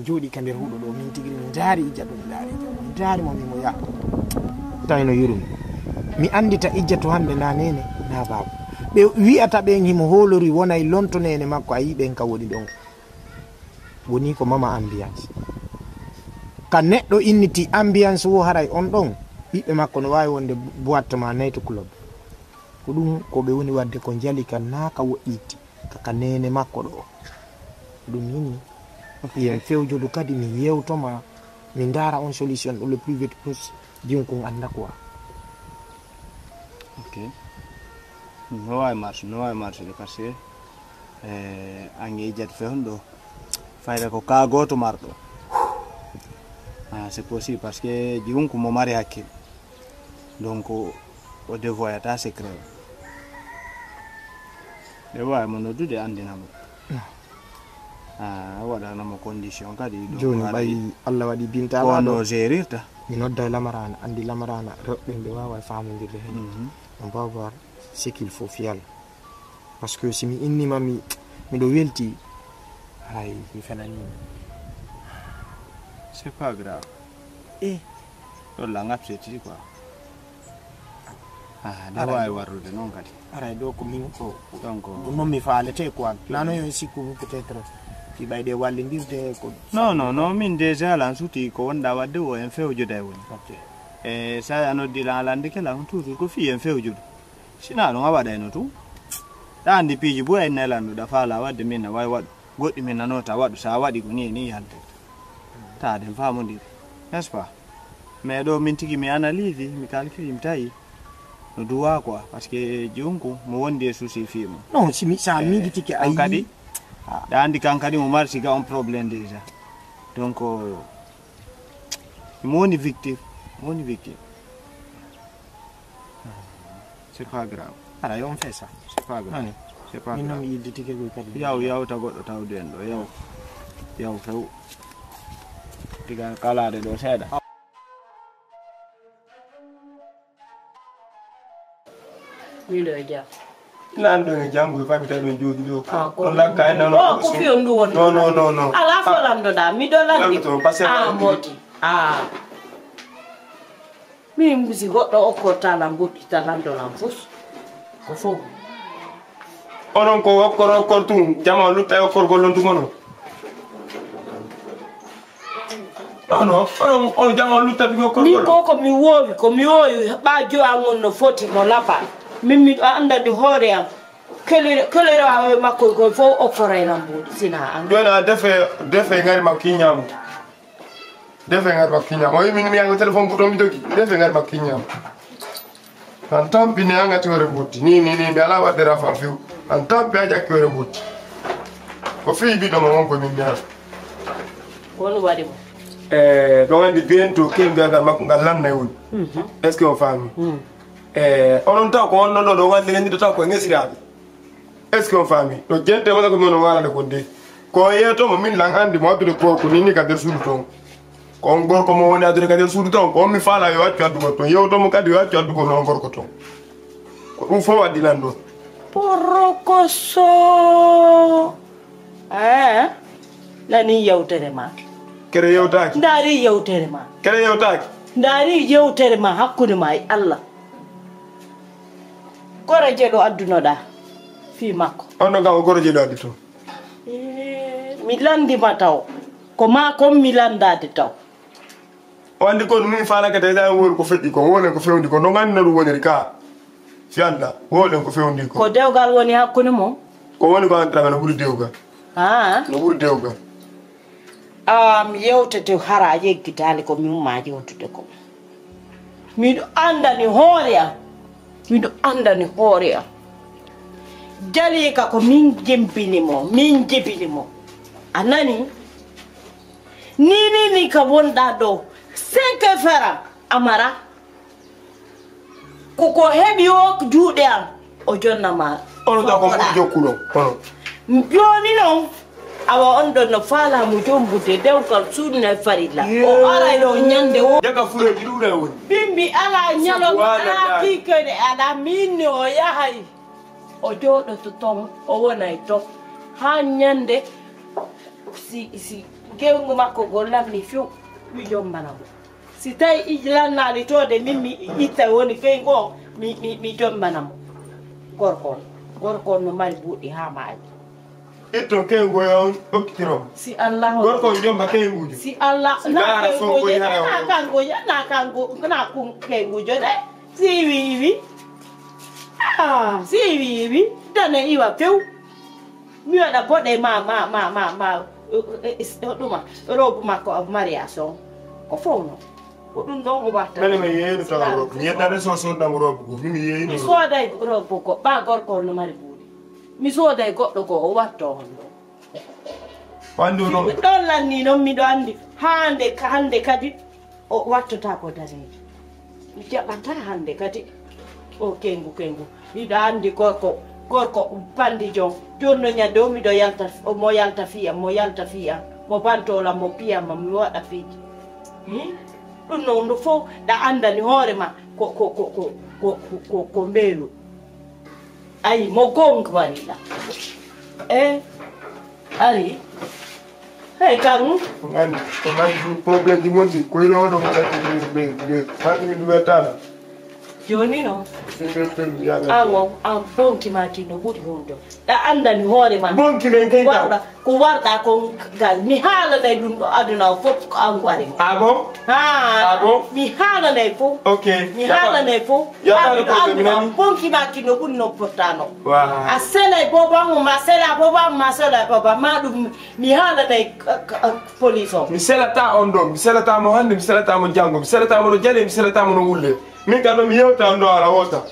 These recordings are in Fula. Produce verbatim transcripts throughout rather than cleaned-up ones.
Jooɗi ka nder huɗo ɗo, min tigi min ndaari ijja ɗum, ndaari ijja ɗum, ndaari mo, mi mo yaha. Tawi no yurumi. Mi anndita ijja to hannde na neene, na baaba. Ɓe wi'ata ɓen himo hoolori wonay lonto neene makko, a yii ɓen ka woni ɗon. Woni ko mama ambiance. Ka neɗɗo inniti ambiance wo haray on ɗon, ɓiɓɓe makko no waawi wonde boîte ma night club. Ko ɗum ko ɓe woni waɗde ko njali ka naa ka woɗɗitti. Ka, ka neene makko ɗo. Ɗum yini. Ok. Yen fewjodu kadi mi yewtoma, mi ndaara on solution ɗo le plus vite possible. Jiwnkun annda quoi. Ok. No waawi marche, no waawi marche de, parce que, eh, an e ijja fewn ɗo. Fayda ko ka gooto marɗo. Ah, c'est possible parce que jiwnkun mo mari hakkil. Donc, o dévoyata secret o. Ɓe waawi mo noddude, anndina mo. Ah, waɗana mo condition kadi, donc, jooni haray ɓay Allah waɗi Binta ko Laado, no gérirta. Mi nodda e Lamarana, anndi Lamarana, rewɓe ɓe waawa faamondirde heen. Mhm. On va voir ce qu'il faut fiyal. Parce que si mi innima, mi, miɗo welti, haray mi fenanii. C'est pas grave. Eh. Ɗon la ngap c'est quoi. Ah, nde aray waawi warrude noon kadi. Aray ɗo ko min ko, donc, ko noon mi faalete quoi. Nano yo sikku peut-être si ɓayde wallindirde ko. Non, non, non, min déjà lan suti ko wonɗa waɗde o en fewjoda e woni. Ok. E sa a noddi lan a landike lan toujours ko fii en fewjodu. Sina ɗum a waɗayno tun. Ɗa anndi piiji buy ay nelanɗo ɗa faala waɗde min na way waɗu. Goɗɗi min nanota waɗu sa waɗi ko ni e ni yaltirta. Ta den faamondiri. N'est-ce pas? Mais ɗo min tigi mi analyse, mi calcule, mi tawi. No duwa quoi, parce que jiwnkun mo wondi e souci fii mum. Non, si mi, sa miijitike a on kadi, yii. Ah. Ɗa anndi kan kadi mo mari siga on problème déjà. Donc, mo woni victime, mo woni victime. C'est pas grave. Ara yo on fait ça. C'est pas grave. Nani? C'est pas grave. Min noon mi yiɗi tike koy kadi. Yaw, yaw ta goɗɗo tawde en ɗo. Yaw. Yaw few. Diga kalaade ɗo seeɗa. Miɗo e jam. Nan ɗo e janngo e famita ɗo jooɗi ɗo. Ah, ko ɗon lakka en nano. Oh, ko fiyon ɗum woni. Non, non, non, non. Ala folan ɗo ɗa. Miɗo landi. Lamto, parce que ah, moti. Ah. Min mbusi goɗɗo okkorta lan mboɗɗita lan dolan fus. Ko fof. Onon ko okkor okkor tun, jama lutta e okkorgol non tun onon. Non, non, onon, onon jama lutta tigi okkorgol. Min ko ko mi woowi, ko mi woowi ɓa jowa ngon no foti no lafa. Min miɗo anndandi hoore am. Kelere, kelere awe makko ko fof okkora e lan mboɗi sina an. Joni a defe, defe ngari makko kiñaamo. Defe ngar makko kiñam. O yimi mi yanga téléphone buto mi dogi. Defe ngar makko kiñam. An tampi ne anga tiwore butti. Ni, ni, ni, mi ala wadde rafa fiw. An tampi a jakki wore butti. Ko fi biɗo mo won ko min nyaa. Won waɗi mo. Eh, ɗo wandi biento ken ngal makko ngal lanna e woni. Mhm. Est-ce que on faami? Mhm. Eh, onon taw ko on non ɗo wandi ngi taw ko ngesiraaɓe. Est-ce que on faami? Ɗo jente wala ko min on waalande kon de. Ko on yeeto mo min lan anndi mo addude ko, ko nini ka nder suudu ton. Ko on gorko mo woni addude ka nder suudu ton. Ko on mi faala yo accu addugol ton. Yewto mo kadi yo accu addugol on gorko ton. Ko ɗum fof addi lan ɗon. Porokoso. Eh? Nani yewtere ma. Kere yewtaaki. Ndaari yewtere ma. Kere yewtaaki. Ndaari yewtere ma hakkunde ma e Allah. Goro jeɗo addunoɗa fii makko. On ɗon kam o goro jeɗo addi to. Eh, mi landima taw. Ko ma kon mi landade taw. O andi ko ɗum min faalake tawi ɗa woni ko feƴƴi ko, wonen ko fewndi ko. No ngandi no ɗum woniri ka. Si anda, wonen ko fewndi ko. Ko dewgal woni hakkunde mon? Ko woni ko entrain no ɓuri dewgal. Ah. No ɓuri dewgal. Ah, mi yewtete hara a yeggitaali ko mi umma yewtude ko. Miɗo andani hoore am. Miɗo andani hoore am. Jalika ko min jimbini mo, min jibini mo. A nani? Ni, ni, ni ka wonɗa ɗo. Cinq francs, Amara. Ko ko heɓi o juuɗe am, o jonna ma. Onon taw ko ɓuri jokkuɗon, kono. Jooni noon, awa on ɗon no faala mo jombude dewgal sunna e farilla. O aray ɗo ñande o. Jaga fureeji ɗuuɗa e woni. Bimbi ala ñalawma, ala kiikere, ala miin ne o yahay. O jooɗoto toon, o wonay toon. Haa ñande si, si Kewngu makko goo lanni few, mi jombana mo. Si tawi i lannaali toode, min mi itta woni keyngu o, mi, mi, mi jombana mo. Gorko on, gorko on no mari buuɗi haa maayi. Itto keyngu o, on okkitiro. Si Allah. Gorko on jomba keynguuji. Si Allah, na keynguuji, na kanguuji, na kangu, na kun keynguuji de. Si wiiwi. Ah, si wiiwi. Dane iwa few. Mi waɗa boɗe ma, ma, ma, ma, ma, eh, eh, eh, ɗuma, robe makko of mariage on. Ko fow non. Ko ɗum ɗon o watta. Mene mi yeeyno tawa robe. Mi yeddata so soodnamo robe ko. Mi yeeyno. Mi sooday robe ko. Ɓa gorko on no mari buuɗi. Mi sooday goɗɗo ko o watta on ɗo. Wandi o ɗon. Ɗon lanni noon miɗo anndi. Hande, hande kadi. O wattotaako daneejo. Mi jaɓataa hannde kadi. O kenngu, kenngu. Miɗo anndi gorko, gorko bandijo. Jooni no ñande o miɗo yalta, mo yalta fiya, mo yalta fiya, mo bantoola, mo piyama, mi waɗa fiiji. Hmm? Ɗum noon ɗo fof ɗa anndani hoore ma ko, ko, ko mbeelu. Ayi, mo goonga wariɗa. E, ari. Hey, kaŋŋ. Ko ngandi, ko ngandi, problème ji mon ɗi, ko ina hono mo ngandi, ɓe, ɓe, ɓe, haɗi min ɗum wettaano. Jooni noon. Min ɗum ɗum yaga. An o, an bonki ma ki no ɓuri hunde. Ɗa anndani hoore ma. Bonki men kay ka. Warɗa, ko warɗa kon ngal. Mi haalanay ɗum ɗo aduna o fof ko an wari. Ah bon? Ah bon? Mi haalanay fof. Ok. Mi haalanay fof. Yaɓaade ko ɓe mi nani. Bonki ma ki no ɓuri no fottaano. A selay booba mo, ma sela booba mo, ma sela booba ma ɗum mi haalanay police o. Mi selata on ɗo, mi selata mo hannde, mi selata mo janngo, mi selata mo no jale, mi selata mo no wulle. Min kam ɗo mi yewta on ɗo ara wota.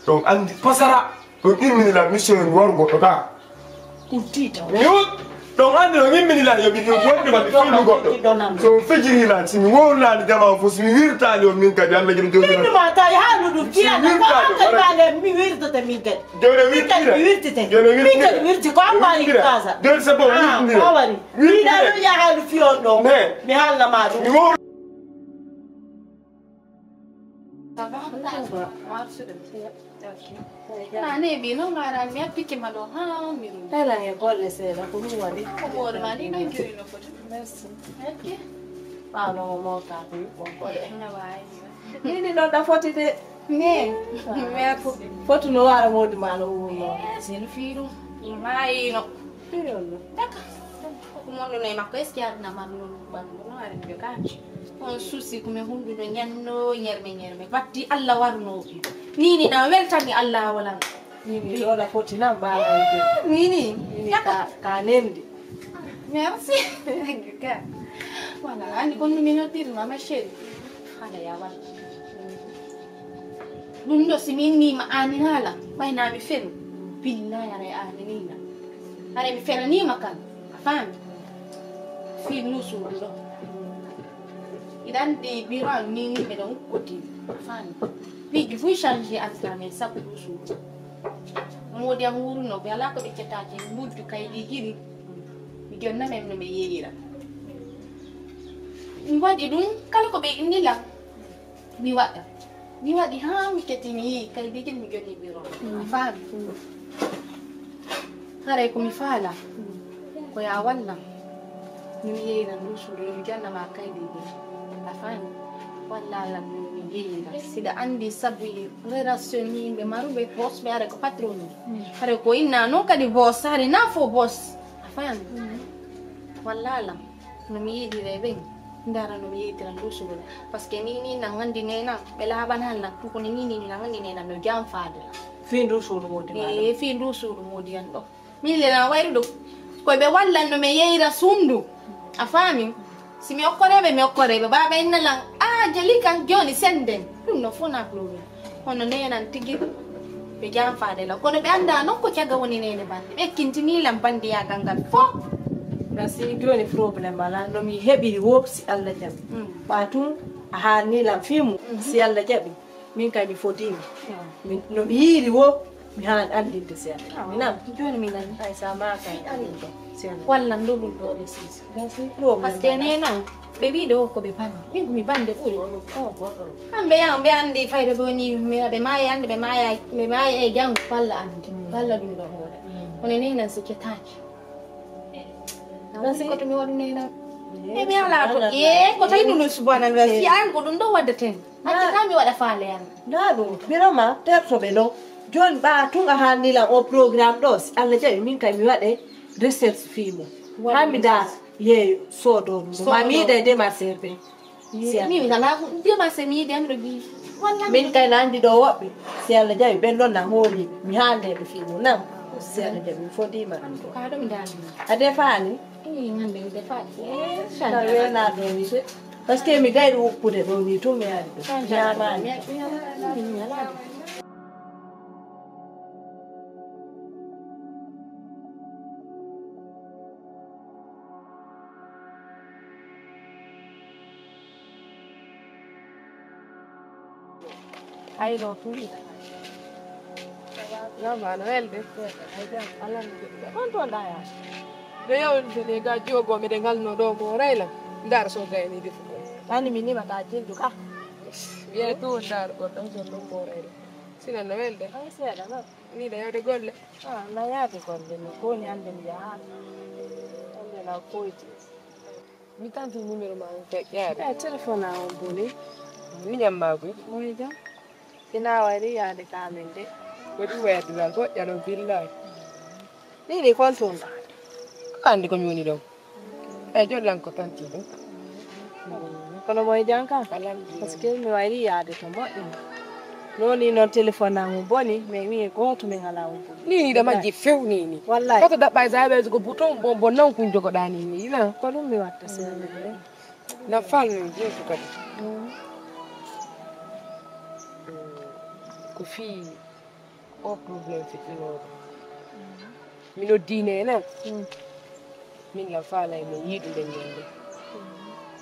Donc anndi pasara. Ɗum immini lan mission en waru goɗɗo ka. Ɗum tiita. Yo, ɗon anndi no immini lan yo mi ɗum wonde ma mi fendu goɗɗo. So mi fijiri lan, si mi wowlaani jama on fof, si mi wirtaali on min kadi, Allah jom jom. Min ma tawi haalu ɗum fiya ko hakkadi baale mi wirtata min kadi. Jawde wirtire. Mi wirtite. Jawde wirtire. Min kadi wirti ko amma ni kasa. Jawde sabon wirtire. Ko wari. Wirtire. Wiɗa ɗum ya haalu fiyon ɗo. Mi haalna ma ɗum. Mi wowla. Ça va? Ça va. Marsude. Ok. Na ne bi no ngara mi apike ma do ha mi ru. Ela nge golle sela ko ɗum waɗi. Ko moore ma ni nan juri no foti. Merci. Ok. Ɓaano mo mawta ko yuɓɓo kode. Na wayi. Ni ni ɗon ɗa foti de. Ne. Merci. Fotu no wara modi ma no wuro. Sino firu. Mayino. Firu no. Daka. Ko mon no e makko est-ce que arna man no ɓandu no ari ɓe kaji. On souci ko mi hunduno ñanno ñerme ñerme batti Allah warno. Ni ni na weltani Allah wala. Ni ni ɗo la foti nan ba. Ni ni. Ni ni ka ka nemdi. Merci. Ka. Wala ani kon mi no tirma ma chérie. Hala ya wala. Ɗum ɗo si mi innii ma aaninaala ɓay naa mi fenu. Billahi aray aaniniina. Aray mi fenaniima kan. A faami? Fii ndu suudu ɗo. Iɗa anndi biro am ni ni mbeɗa ukkoti. A faami? Piiji fof changé entre amen sabu ndu suudu. Moodi am wuurunoo ɓe alaa ko ɓe cetaaki mbujju kaydiiji ɗi. Mi jonna men no mi yeeyira. Mi waɗi ɗum kala ko ɓe inni lam. Mi waɗa. Mi waɗi haa mi keti mi yii kay bigin mi jonni biro. A faami? Haray ko mi faala ko ya wallam. Min yeeyna ndu suudu yo mi janna ma kay bigin. A faami? Walla lam min mi yeeyna. Siɗa anndi sabu relation ni yimɓe maruɓe boss ɓe haray ko patron ni. Haray ko inna noon kadi boss haray na fo boss. A faami? Walla lam. No mi yiɗira e ɓen ndara no mi yeytira ndu suudu. Parce que ni ni nan anndi nenan ɓe laaɓanal nan tukuni ni ni nan anndi nenan no janfaade lan. Fii ndu suudu moodi ma ɗo. E fii ndu suudu moodi an ɗo. Min le nan wayru ɗo. Koy ɓe wallan no mi yeyra suudu. A faami? Si mi okkoreɓe mi okkoreɓe ɓaɓe inna lan a jeli kan jooni senden. Ɗum no fo na problème. Hono nenan tigi ɓe janfaade lan kono ɓe annda non ko cagga woni nene bande ɓe kintini lan bandiyaagal ngal fof. Ngam si jooni problème alaa no mi heɓiri wo si Allah jaɓi ɓa tun a haalni lan fii mum si Allah jaɓi min kay mi fotiima. No mi yiiri wo mi haani anndinde si Allah mi nan jooni mi nani ay sa ma kay anndinde si Allah wallan ɗo ɗum ɗo ɗe sisi. Parce que nenan ɓe wiide o ko ɓe bande min ko mi bande ɓuri. Kamɓe yan ɓe anndi fayde ɗo ni ɓe maaya annde ɓe maaya ɓe maaya e janngo walla anndi walla ɗum ɗo hoore. Kono nenan si ketaaki. Ɗon si koto mi waɗu nenan. E mi alaa to. E ko tawi ɗum ɗo, subhanallah. Si an ko ɗum ɗo waddeten. Acca ka mi waɗa faale an. Ndaa ɗum, birama tertoɓe ɗo. Jooni ɓaa tun a haalni lan o programme ɗo, si Allah jaɓi min kay mi waɗay recherche fii mum. Haa mi ndaa yeeyo soodoo ɗum. Ma mi yiɗay démarcher ɓe. Min alaa démarche mi yiɗi an ɗo gi. Walla min kay na anndi ɗo woɓɓe. Si Allah jaɓi ɓen ɗon na hooli mi haalnde ɓe fii mum nan. Si Allah jaɓi mi fodiima ɗum ɗo. Ka ɗo mi daali. A defaani? Ii, hannde mi defaani. Ka weenaa ɗo mi se. Parce que mi gayɗo woppude ɗo ni tun mi ari ɗo. Ñaamaani. Hayro tun. Yawma no welde. Alhamdulillah. Kon ton ɗa yaa? Nde yawde ne ga jogo meɗen ngalno ɗo mo reyla. Ndar so gayni defu ko. Ani mi nima ta jildu ka. Wiye to ndar goɗɗo so ɗum mo reyla. Sinan no welde. Ay seeɗa non. Ni da yawde golle. Ah, na yaade golle ni ko ni ande mi yaha. Ande na koyti. Mi tanti numéro ma on feƴƴaade. Eh, téléphone a on boni. Miñam ma koy. Moy jam? Ina wari yaade ka min de. Ko ɗum wayde lan ko ƴano billahi. Ni ni kon tun ɗa. Ko andi ko mi woni ɗon. E jollan ko tanti ɗum. Kono moy jam ka? Alhamdulillah. Parce que mi wayri yaade to moƴƴi. Noni noon téléphone am boni, mais mi e gooto min alaa on boni. Ni ni da majji few ni ni. Wallahi. Koto daɓɓa e zaɓeeji ko bouton bon bon non kun jogoɗa ni ni na. Ko ɗum mi watta serde. Na falmi jeesu kadi. Ko fii o problème fitinooɗo. Mi noddiino e nan. Min lan faalay mo yiidude ñande.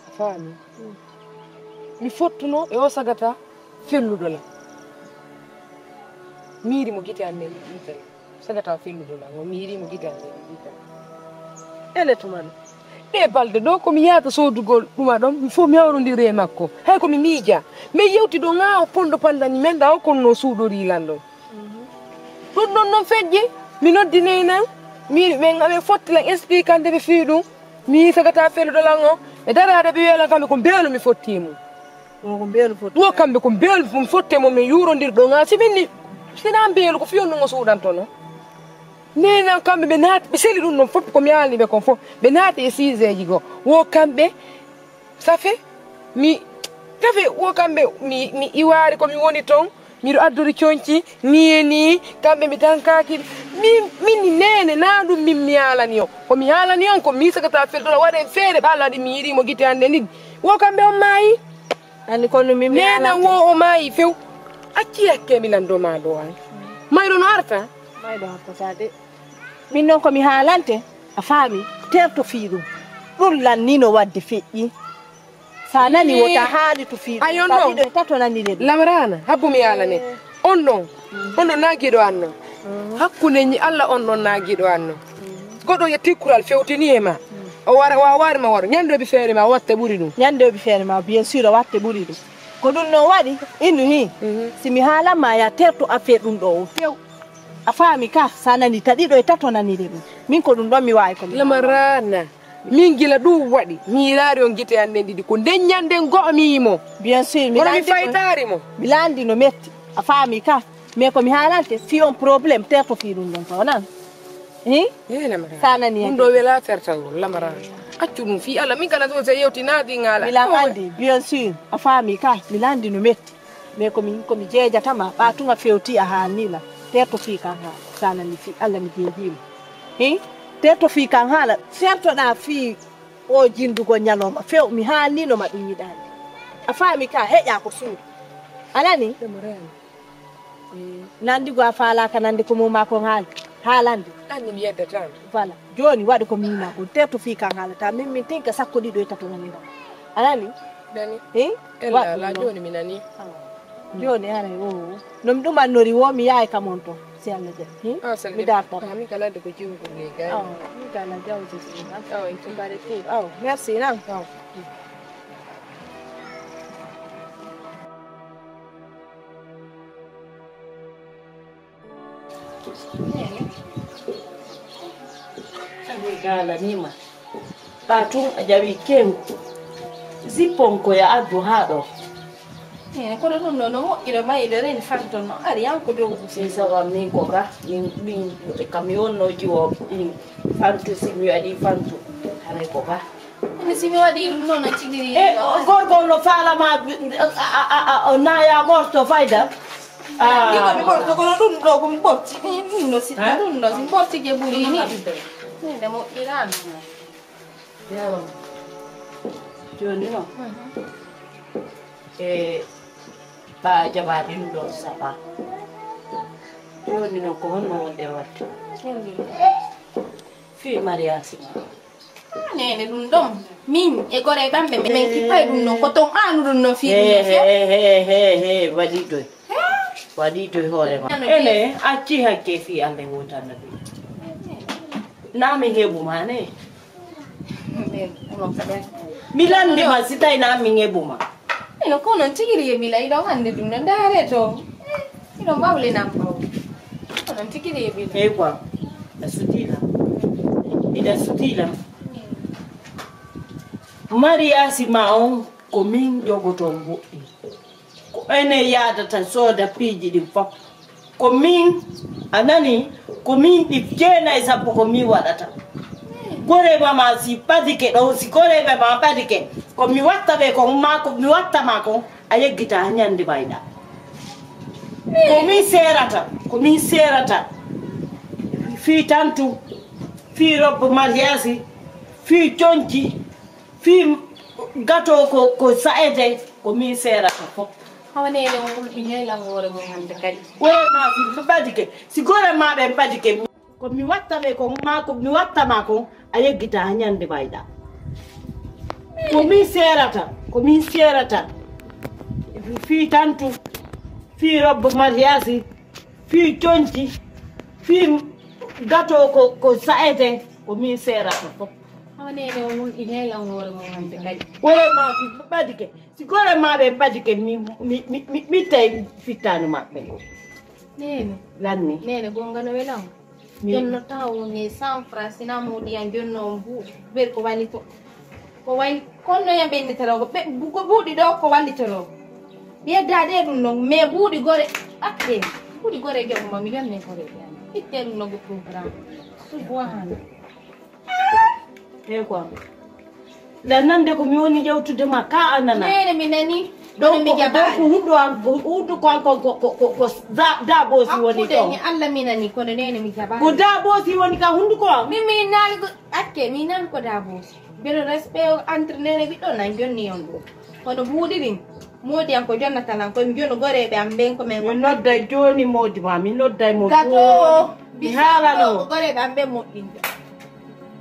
A faami? Mi fottuno e o sagata felluɗo lan. Miiri mo gite an nen ɗiɗal. Sagata felluɗo lan o miiri mo gite an nen ɗiɗal. Ele tuma ɗo. Ɗe balɗe ɗo ko mi yahata soodugol ɗuma ɗon mi fof mi hawrondiri e makko. Hay ko mi miija. Mi yewti ɗo ŋaa o pondo pandani men ɗa o konno suuɗori lan ɗon. Ɗum ɗon noon feƴƴi mi noddi neynan mi min amin fotti lan expliquande ɓe fii ɗum mi yii sagata feluɗo lan o e daraade ɓe wiya lan kamɓe ko mbeelu mi fotti mum. Wo kamɓe ko mbeelu mi fotte mo min yuurondir ɗo ga si min ni sina mbeelu ko fiyon ɗum o suuɗantono neynan kamɓe ɓe naati ɓe seli ɗum ɗon fof ko mi alni ɓe kon fof ɓe naati e siseji goo wo kamɓe safe mi safe wo kamɓe mi mi iwaari ko mi woni toon miɗo addori coñci ni e ni kamɓe mi dankaaki min min ni nene na ɗum min mi yaalani on ko mi yaalani on ko mi sagata feltola waɗen feere ɓa allah waɗi mi yiɗimo gite hannde ni wo kamɓe on maayi anni kono min mi nena wo o maayi few acci hakke mi lando ma ɗo an mayɗo no arta mayɗo hakkata de min noon ko mi haalante a faami terto fii ɗum ɗum lannino wadde feƴƴi sa nani wota haali to fii ɗum ɗiɗo e tato nani le lamrana habbu mi yaalane on ɗon on ɗon naagiiɗo an non hakkunde ñi allah on ɗon naagiiɗo an non goɗɗo yetti kural fewtini e ma o wara wawaari ma waro ñande obi feere ma o watte ɓuri ɗum ñande obi feere ma bien sûr o watte ɓuri ɗum ko ɗum noon waɗi innu hi si mi haalanma ya terto affaire ɗum ɗo o few a faami ka sa nani ta ɗiɗo e tato nanire ɗum min ko ɗum ɗon mi waawi ko mi lamaraana min gila ɗum waɗi mi yiraari on gite an ɗen ɗiɗi ko nden ñanden go'o mi yimo bien sûr mi kono mi landi ɗum- faytaari mo mi landi no metti a faami ka mais ko mi haalante fi on problème terto fi ɗum ɗon taw nan hi Yee lamaraana sa nani ɗum hen ɗo wela tertal ngol lamaraana accu ɗum fii allah min kala so se yewti naati ngaala mi lan andi bien sûr a faami ka mi landi no metti mais komi komi jeejatama ɓa tuma fewti a haalni lan terto fii kan ha sa nani fii allah mi jeejima hi terto fii kan haala sertoɗa fii o jindugol ñalawma few mi haalnino ma ɗum yiɗani a faami ka heƴa ko suudu a nani nandi go a faalaka nande ko muma kon haali haalande anni mi yeddata voilà joni waɗi ko mima kon terto fii kan haalata min min tinka sakko ɗiɗo e tato nanira a nani nani eh ella ala joni mi nani joni haray o no mi ɗumannori wo mi yahay kam on to si allah jaɓi mi dartata min kala de ko jiwgol legay min kala jawdi aw en tumbare ti aw merci nan aw Kaalanima. Ɓa tun a jaɓi kengu. Zippon ko ya addu haa ɗo. Eh, kono ɗum ɗo no moƴƴi ɗo mayi ɗo reni fanton no ari an ko dow. Si sawa min ko ga, min, min, kam mi wonno jiwo, min fantu si mi waɗi fantu. Haray ko ga. Kono si mi waɗi ɗum noon a tigiri. E, gorko no faalama, a, a, a, o naya ɓorto fayda. Ah. Ɗiɗo mi ɓorto, kono ɗum ɗo ko mi ɓorti. Ɗum ɗo si, ɗum ɗo si ɓorti je ɓuri ni. Nde moƴƴiraano. Yawa. Jooni noon. E ɓa jaɓaade ɗum ɗoon saba. Jooni noon ko honno wonde waɗde? Fii mariyaasi ma. Neene ɗum ɗoon. Min e gore ɓamɓe men kippay ɗum ɗoon. Ko toon aanu ɗum no fii ɗum no fiya. He, he, he, he, waɗi doy. Waɗi to e hoore ma. Ene acci hakke fii Alla wootanna ɗum. Naa min heɓu ma ne. Mi lanndi ma si tawi naa min heɓu ma. Ino ko noon tigi ri mi la iɗon anndi ɗum no ndaare to. Iɗon mbawle nan baw. Ko noon tigi ri mi la. Eyi quoi. A sutiila. Iɗa sutiila. Mariyaasi ma on ko min jogoton boɗɗi. Ko enen yaadata sooda piiji ɗin fof. Ko min, a nani, ko min ɗi jeenayi sappo ko min waɗata. Gorema ma si ɓadike ɗo, si gorema ma ɓadike, ko mi watta ɓe kon, ma ko mi watta ma kon, a yeggita ha ñande mayɗa. Ko min seerata, ko min seerata. Fii tantu, fii robbo mariyaasi, fii conci, fii gato ko, ko sa'ete, ko min seerata fof. Hawa neene on ɗum ɓiñay lan hoore mum hannde kadi. Wore ma fi ɓadike, si gore ma ɓen ɓadike, ko mi watta ɓe kon, ma ko mi watta ma kon, a yeggita ha ñande mayɗa. Ko min seerata, ko min seerata. Fii tantu, fii robbo mariyaasi, fii conci, fii gato ko, ko sa'ete, ko min seerata fof. Hawa neene on ɗum ɓiñay lan hoore mum hannde kadi. Wore ma fi ɓadike, si gore ma ɓen ɓadike, mi, mi, mi, mi, mi tay fittaani maɓɓe. Neene. Lanni. Neene, gonga no welan. Mi- Jonno taw ne cent francs, sina moodi an jonno on buuɗi. Ber ko wallito. Ko way, kono no yamɓe ende tarago. Ɓe, bu-, ko buuɗi ɗo ko wallitoro. Mi yeddaade ɗum noon, mais buuɗi gore, akde. Buuɗi gore joom ma, mi yonne gore ɓe an. Itte ɗum no go programme. Subhana. He quoi. La nande ko mi woni yewtude ma ka a nana. Neene mi nani. Ɗon mi jaɓaani. Ɗon ko hundu an, hunduko an kon ko, ko, ko, ko da-, daaboosi woni ɗon. Hakkunde ni Allah mi nani, kono neene mi jaɓaani. Ko daaboosi woni ka hunduko an? Min mi naali ko, akke, mi naali ko daaboosi. Mbele respect o entre neene ɓiɗɗo nan jonni on ɗo. Kono buuɗi ɗin, moodi an ko jonnata lan, ko mi jonu goreeɓe am ɓen ko men. Mi nodday jooni moodi ma, mi nodday mo. Gato o, mi haalano. Ko goreeɓe am ɓen moƴƴinta.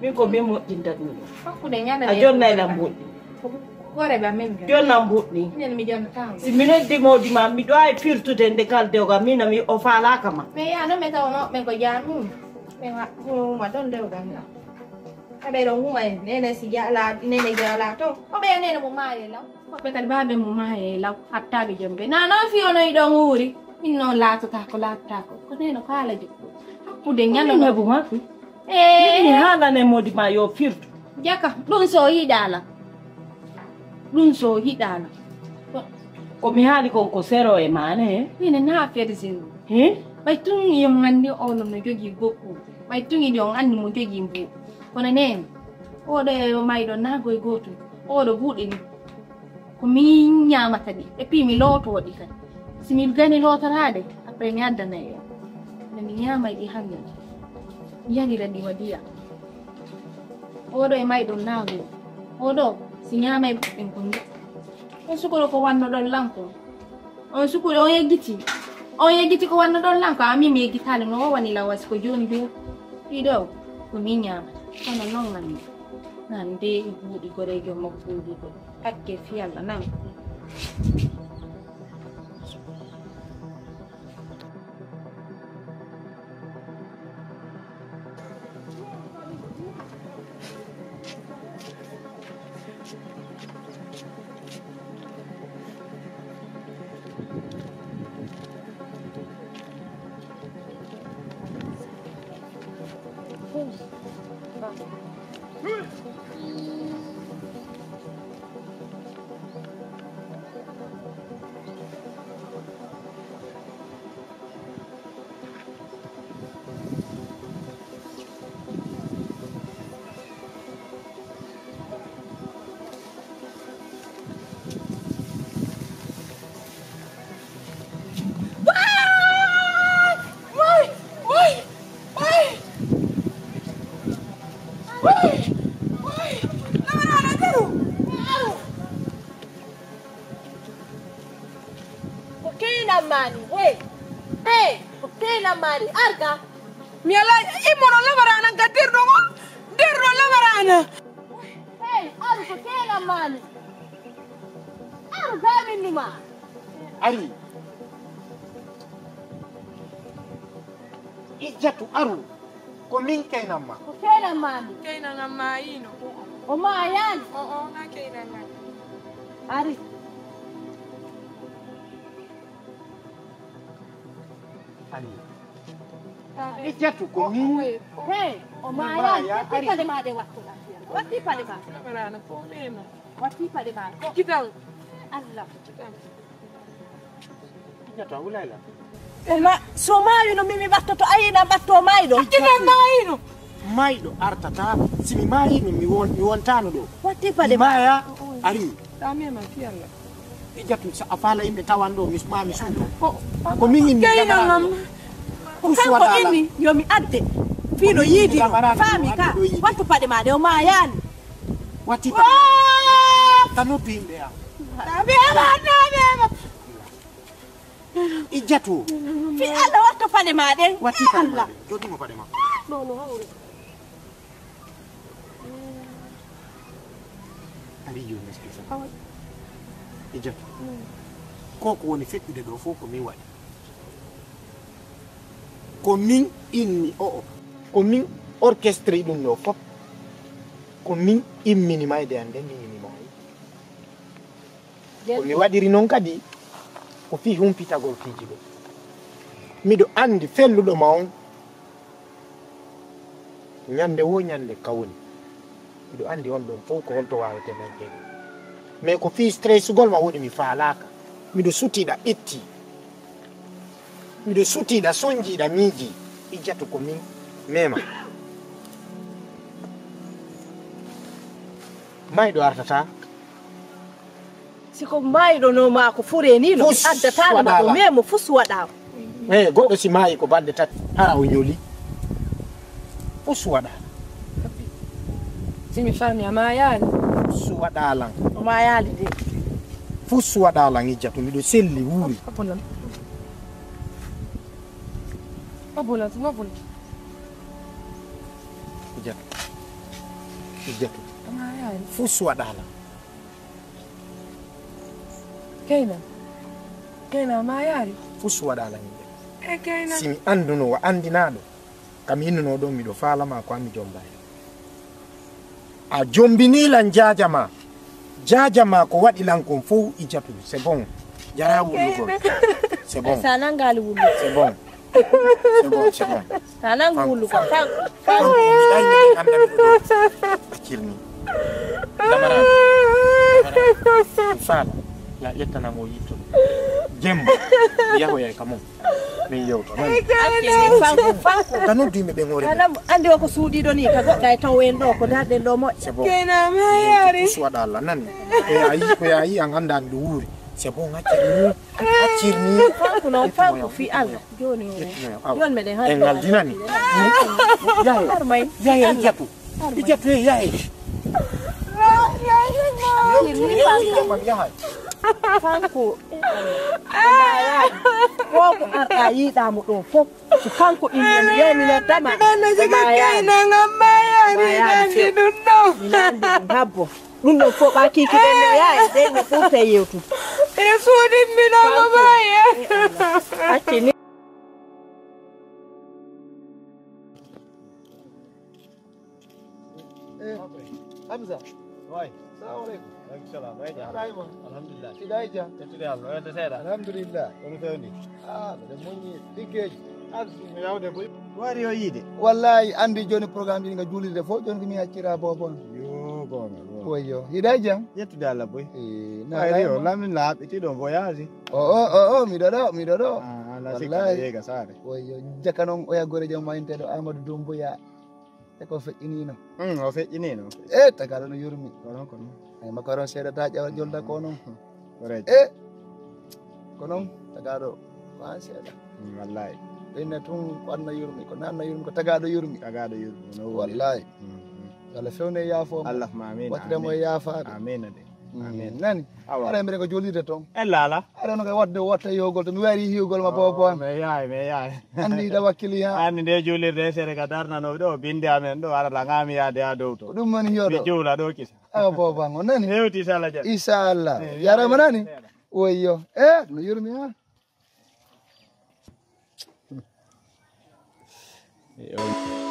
Min ko min moƴƴinta ɗum ɗo. Hakkunde ñande a jonnay lam mbuɗɗi. Ko gore ba min ga. Jonna mbuɗɗi. Nen mi jonna taw. Si mi noddi mawdi ma, mi ɗo ay firtude nde kal dewga, min mi o faalaka ma. Mais ya no me taw no me ko jaamu. Me wa ko ma don dewga na. Abe do nguma en, nene si jala, nene jala to. O be nene mo maye law. Woɓɓe kadi baabe mo maaye law, hattaaɓe jom be. Na noon fii onon iɗon wuuri, min noon laatotaako, laatotaako. Ko neene ko haala joɗɗo. Hakkunde ñalo. Min heɓu makko. Ee. Min mi haalane modi ma yo firtu. Jaka, ɗum so yiɗaa lan. Ɗum so yiɗaa lan. Ko- Ko mi haali kon ko sero e maane, he? Ine na affaire zero. He? Ɓay tun yo anndi onon no jogii goɗɗum. Ɓay tun iɗi on anndi mo jogii mbo. Kono neene, oɗo e o mayɗo na goy gootum. Oɗo buuɗe ni. Ko mi ñaamata ɗi, et puis mi lootoo ɗi kadi. Si mi gani lootoraade, après mi addanay en. Nde mi ñaamay ɗi hannde, mi yarira ɗi wa ndiyam. Oɗo e mayɗo naago. Oɗo, si ñaamay ɓuɓɓen ko ndu. On sukoro ko wannoɗon lan ko. On sukoro, on yeggiti. On yeggiti ko wannoɗon lan ko, ami mi yeggitaali no o wani lan wasi ko jooni jooni. Ɗiɗo, ko mi ñaamata. Kono non nganmi. Nan de e buuɗi goreejo makko buuɗi ko. Hakke fii Alla nan. Ko keenan maani, hey! Hey! Ko keenan maani, arga! Mi ala immono lamarana ka dirɗo ngo, dirɗo lamarana. Hey, aru ko keenan maani. Aru gamin numa. Ari. Ijjatu aru. Ko min keenan ma. Ko keenan maani. Keenan am maayino. O maayaani. O, o, na keenan am. Ari. Ari. Ijjatu ko min. Hey, o maayaani. Watti paɗe ma ɗe wattu. Watti paɗe ma. Watti paɗe ma. Kitan. Allah. Kitan. Ijjatu a wulay la. E ma, so maayino mi, mi ɓattoto ayina ɓatto maayɗo. Kitan maayino. Maayɗo artata, si mi maayino mi won, mi wontano ɗo. Watti paɗe ma. Mi maaya, ari. Tamema fi Allah. Ijjatu sa a faala yimɓe tawan ɗo, mi, ma mi suuto. Ko min inni keenan am. Ko kanko inni yo mi adde. Fiino yiidi no, faami ka. Wattu paɗe ma ɗe o maayaani. Watti paɗe. Ka noppi yimɓe ya. Tamema, tamema. Ijjatu. Fi Allah wattu paɗe ma ɗen. Watti paɗe ma ɗen. Joɗimo paɗe ma. No, no, hawre. Ari yo nesti sa. Ijjatu. Ko ko woni feƴƴude ɗo fof ko min waɗi. Ko min inni o'o. Ko min orchestre ɗum ɗo fof. Ko min immini mayde an nde min ini maayi. Ko mi waɗiri noon kadi ko fii humpitagol piiji ɗo. Miɗo anndi felluɗo ma on, ñande wo ñande ka woni. Miɗo anndi on ɗon fof ko holto waawete nanngede. Mais ko fii stressugol ma woni mi faalaaka. Miɗo sutiɗa itti. Miɗo sutiɗa sonjiɗa miiji. Ijjatu ko min mema. Mayɗo artata. Si ko maayɗo no maa ko fure ni no addata no o memo fus waɗaama. Eh, goɗɗo si maayi ko balɗe tati hara o ñoli. Fus waɗa. Si mi faami a maayaali. Fus waɗa lan. O maayaali de. Fus waɗa lan Ijjatu miɗo selli wuuri. Abonam. Abonam, abonam. Ijjatu. Ijjatu. A maayaali. Fus waɗa lan. Keyna. Keyna maayaali. Fus waɗa lan yimɓe. E keyna. Si mi annduno wa anndinaaɗo, ka mi innuno ɗo miɗo faalama ko an mi jombay. A jombini lan jaaja ma. Jaaja ma ko waɗi lan kon fow Ijjatu. C'est bon. Jara wulugol. C'est bon. Sa nangaali wulugol. C'est bon. C'est bon, c'est bon. Sa nangu wulugol. Fan, fan. Ay, ay, ay, ay. Accirni. Lamarani. Lamarani. Fala. Ya, ƴettanamo yitto. Jemma. Yahoyay ka mum. Min yewta. Accirni, fanku, fanku. Ka noddu yimɓe ɓen hoore. Anam, andi o ko suuɗiɗo ni, ka goɗɗa e taw en ɗo, ko darɗen ɗo moƴƴa. C'est bon. Kena ma yari. Ko suwaɗa Allah, nani? Ko yayi, ko yayi, an anda mi ɗo wuuri. C'est bon, accirni. Accirni. Fanku noon, fanku fi Allah. Jooni o. Yettunoyo, awa. Jooni meɗen hari. En ngaldinani. Yaye. Har may. Yaye, Ijjatu. Har may. Ijjatu, yaye. Accirni fanku. Yaye. Fanku. Ko ko arɗa yiɗamo ɗo fof. Ko kanko ɓinngel mi yeminirtama. Ɓanna siga kayna ngam mayaani nandi ɗum ɗo. Mi nandi ɗum habbo. Ɗum ɗon fof ɓa kikiɗen no yaay, dey no ɓurta yewtude. Ɓe suuɗimmi ɗo mo maye. Acci ni. Eh, Hamza. Way. Salamu aleykum. Aleykum salam. Way jam. Aɗa hay mo? Alhamdulillah. Siɗa e jam? Ƴettude Allah. Wonande seeɗa. Alhamdulillah. Kono fewndi? Ah, mbeɗa moƴƴi liggeeji. Yawde boy. Wari o yiide. Wallahi, andi joni programme ɗi nga juulirde fof, joni ko mi accira bobo on. Yo, gonga, gonga. Woy yo. Yiɗa jam? Yettude Allah boy. Eh, na Wari o, lamin laaɓi, tiɗo voyage. O, o, o, o, miɗo ɗo, miɗo ɗo. Ah, ala sikka. Wallahi. Yeega saare. Woy yo, jaka noon, oya gore jam waynteɗo Amadou Doumbouya. E ko feƴƴinino. Hmm, o feƴƴinino. E, tagaɗo no yurmi. Ko noon, ko noon. Ay, makaro seeɗa ta ƴawa jolda ko noon. Ko rek. E, ko noon, tagaɗo, ko an seeɗa. Hmm, wallahi. Ɓe inna tun ko an no yurmi, ko nan no yurmi, ko tagaɗo yurmi. Tagaɗo yurmi, no woni. Wallahi. Hmm, hmm. Yo Allah fewne yaafo mo. Allahumma amin, wattire mo amin. E yaafaade. Amin de. Hmm, amin. Nani? Awa. Aɗa mbiɗa ko juulirde toon. E laala. Aɗa no ko waɗde watta yogol to mi wari hiwgol ma bobo an. Mi yaay, mi yaay. Anndi hiɗa wakkili ha. Anndi nde juulirde e sere ka darnanooɓe ɗo, binde amen ɗo, ara laŋaami yaade ha dow to. Ko ɗum woni hiyo mi ɗo. Juula ɗo kisa. Awa bobo an, o nani? Hewti sala jam. Inchallah. Eh, yarama nani? Seeɗa. Woy yo. E, no yurmi ha. Eh, o-